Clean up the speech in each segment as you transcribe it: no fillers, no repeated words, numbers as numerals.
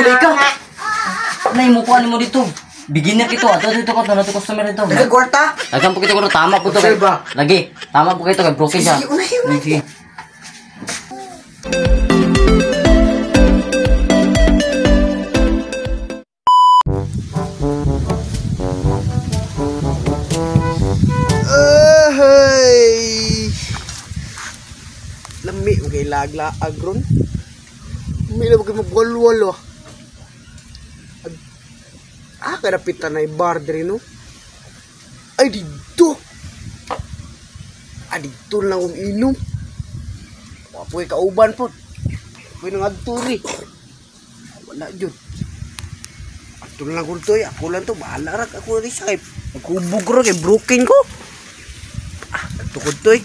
Lika. Nay mo kuan mo dito. Beginner kito, ato dito ko to customer dito. Daghang kwarta. Daghan po kito ko tama po to kay. Observe. Lagi, tama po kito kay broken siya. Sige, unahin, unahin. Sige. Ay. Lami mo kay laglaag ron. Lami na mo kay magwalwal ah. Ah, karapitan na bar diri no. Ay dito. Ah, dito lang akong inom. Wa po'y kauban po. Po'y nang adto ri. Wala jud. Adto lang ko to, ako lang to, bahala ra ako ri sa kay magkubog ro kay broken ko. Ah, tukod to eh.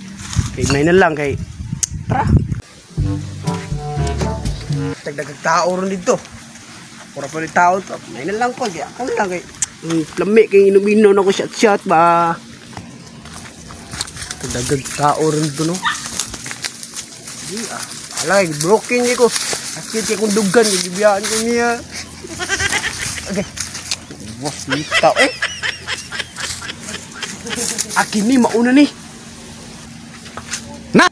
Kay nay na lang kay tara. Tagdagag tao ron dito. Pura pa ni tao to. Nay na lang ko kay ako lang kay lami kay inom-inom na ko shot-shot ba. Tagdagag tao ron dito no. Di ah. Ala kay broken kay ko. Sakit kay kong dugan kay gibiyaan ko niya. Okay. Wah, tao eh. Akin ni mauna ni. Na.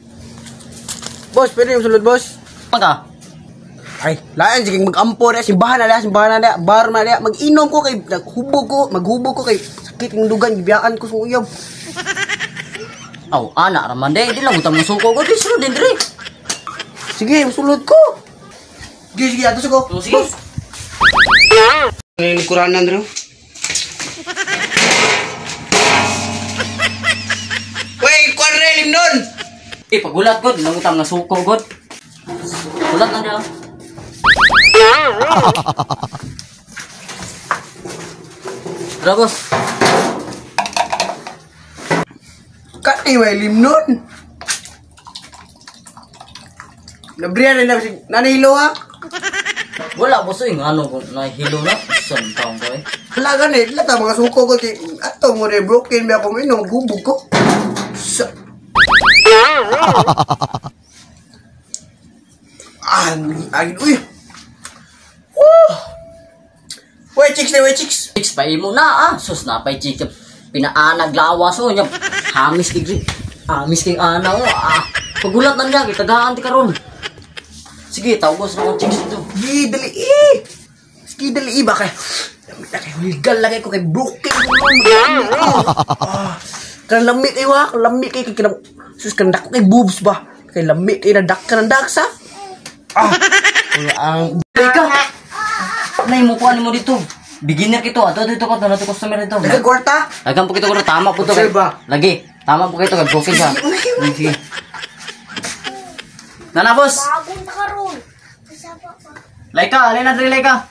Boss, pwede yung sulod, boss. Maka. Ay, lain sige mag-ampo na simbahan na simbahan na bar na diya. Mag-inom ko kay naghubog ko, maghubog ko kay sakit ng dugan, gibiyaan ko sa uyab. Aw, ana ra man day, di lang utang mo suko ko di sulod din diri. Sige, sulod ko. Sige, sige, ato ko. Oh, sige. Boss. Ano yung kuranan dito? Wey, kuan re limnon. Eh, pagulat ko, di lang utang nga suko god. Gulat lang diya. Tara, boss. Kani may limnon. Nabriyan na nanahilo ha. Wala boss oy, ngano kung nahilo na isang taon ko eh. Wala gani, lata mga suko ko kay ato mo re broken ba akong inom gubog ko. Sa Ah, ay, uy. Woo! Wey, chicks na, wey, chicks. Chicks pa imo na ah. Sus na pay chicks. Pinaanag lawas oh nya. Hamis kig amis king ana oh. Ah. Pagulat na niya kay tagaan ti karon. Sige, tawgos na akong chicks dito. Di, dali eh. Sige, dali eh, baka. Hulgal lagi ko kay broken ko nun. Ah, kanang lami kayo ha, lami kayo kay kinang, sus, kanang dako kay boobs ba? Kay lami kayo na dak ka ng dak sa. Ah, wala ang Teka. Nay mo kuan mo dito. Beginner kito, ato dito ko to customer dito. Daghang kwarta. Daghan po kito ko tama po to kay. Observe. Lagi, tama po kito kay broken siya. Sige, unahin, Sige. Nana boss. Bagong karon. Isa pa pa. Laika, alin na diri Laika.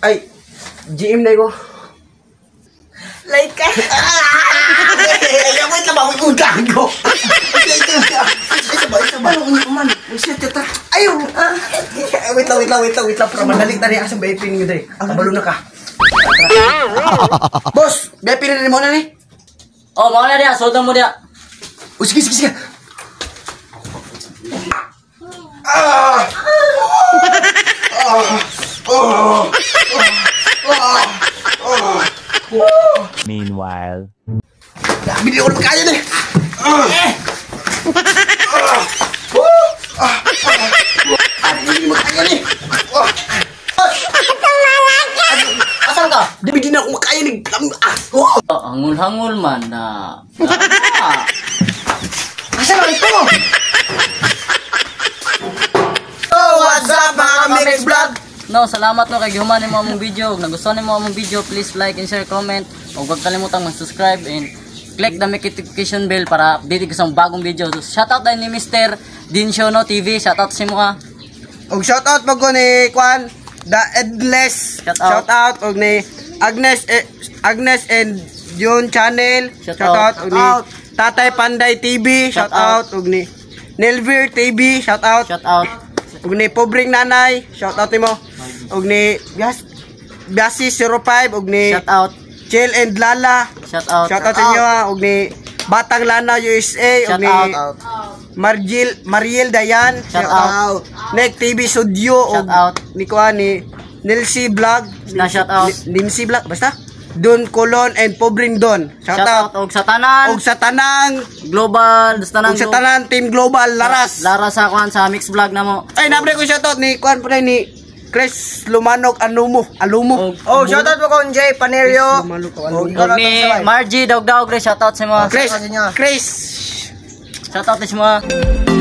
Ay, GM na ko. Like ka. Ay, wait lang ba? Uy, gago. Isa ba? Isa ba? Ano man? Shit, tata. Ayaw. Wait lang, wait lang, wait lang, wait lang. Para madali tani. Asa ba ipin niyo dre? Kabalo na ka. Boss, BIP na mo na ni. Oh, mao na diya, sulod mo diya. Oh, sige, sige, sige. Ah! Ah! Oh! Ah! Ah! Meanwhile. Grabe, di ko na kaya ni. Ah! Ah! Ah! Ah! Hindi mo kaya ni. Ah! Asan ka? Di na ako makaya ni. Ah! Oh! Oh, hangul-hangul man na. Ah. Asa na ito? Oh, what's up mga Mix Vlog? No, salamat no kay gihuman nimo among video. Kung nagustuhan nimo among video, please like and share, comment. Ug huwag kalimutang mag-subscribe and click the notification bell para update ka sa bagong video. So, shout out din ni Mr. Dinshono TV. Shout out sa imo ka. Og shout out pag ko ni Kwan The Endless. Shout out. Shout out og ni Agnes eh, Agnes and Jun Channel. Shout Shout out. out og ni Tatay Panday TV. Shout Shout out og ni Nelvir TV. Shout out Shout out. og ni Pobreng Nanay. Shout out nimo. Og ni yes. Biasi 05 ug ni Shout out. Chill and Lala. Shout out. Shout out sa inyo ha, ug ni Batang Lana USA ug Shout ni out. Margil Mariel Dayan. Shout out. Nek TV Studio Shout ug out. ni kuan ni Nilsi Vlog. Na shout out. Nimsi Vlog basta. Don Colon and Pobring Don. Shout Shout out. out og sa tanan Og sa tanang global, sa tanan og sa tanan Team Global Laras. Lara sa kuan sa mix vlog namo. Ay, nabre ko shoutout ni kuan pa ni Chris Lumanog Anumo, Alumo. Og Oh, shoutout po kong Jay Panerio. Lumanog Oh, Alumo. og ni Margie Dogdog, shout out sa mga. Chris, Shoutout sa inyo. Chris. Shout out sa mga.